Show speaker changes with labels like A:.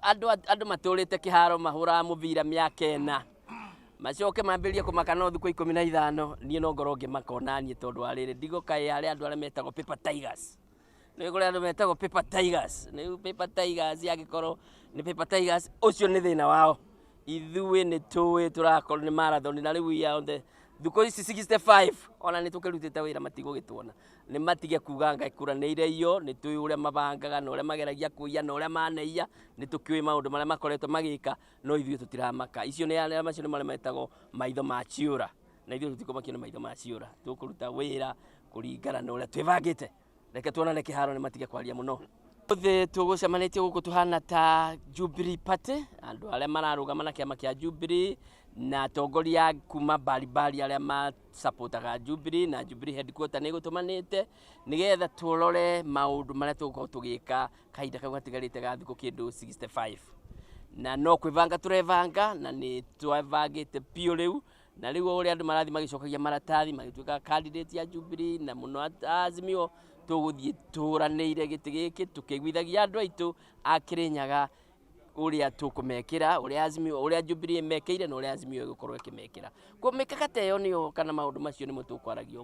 A: Andũ matũrĩte kĩharo mahũraga mũbira mĩaka 4, macoke mambĩrĩrie kũmaka no thikũ 15. Niĩ no ngorwo ngĩmaka onaniĩ, tondũ wa rĩrĩ, ndigũkaĩ harĩa andũ arĩa metagwo paper tigers. Nĩ kũrĩ andũ metagwo paper tigers. Rĩu paper tigers, angĩkorwo nĩ paper tigers, ũcio nĩ thĩna wao. Ithuĩ nĩ tũĩ tũrakorwo nĩ marathon, na rĩu we are on the thukũ ici 65, ona nĩ tũkĩrutĩte wĩra, matigũgĩtuona. Nĩ matige kuga ngai kura nĩ ireio. Nĩ tũĩ ũrĩa mabangaga na ũrĩa mageragia kũiya na ũrĩa maneiya. Nĩ tũkĩũĩ maũndũ marĩa makoretwo magĩka, no ithuĩ tũtiramaka. Icio nĩ arĩa, macio nĩ marĩa metagwo maitho ma ciũra, na ithuĩ tũtikũmakio nĩ maitho ma ciũra. Tũkũruta wĩra kũringana na ũrĩa twĩbangĩte. Reke tuonane kĩharo, nĩ matige kwaria mũno. Ũthĩ tũgũcemanĩtie gũkũ tũhana ta Jubilee Party, andũ arĩa mararũgama na kĩama kĩa Jubilee na atongoria kuma mbalimbali arĩa masapotaga Jubilee, na Jubilee headquarter nĩ gũtũmanĩte nĩgetha tũrore maũndũ marĩa tũgũkorwo tũgĩka kahinda kau gatigarĩte ga thikũ kĩndũ 65. Na no kwĩbanga tũrebanga, na nĩ twebangĩte biũ rĩu. Na rĩu o ũrĩa andũ marathiĩ magĩcokagia maratathi magĩtuĩka candidate ya Jubilee na mũno Azimio, tũgũthiĩ tũranĩire gĩtĩ gĩkĩ, tũkĩiguithagia andũ aitũ a Kĩrĩnyaga ũrĩa tũkũmekĩra, ũrĩa Azimio, ũrĩa Jubilee ĩmekĩire na ũrĩa Azimio ĩgũkorwo ĩkĩmekĩra. Kwa mĩkakati ĩyo nĩyo kana maũndũ macio nĩmo tũkwaragia.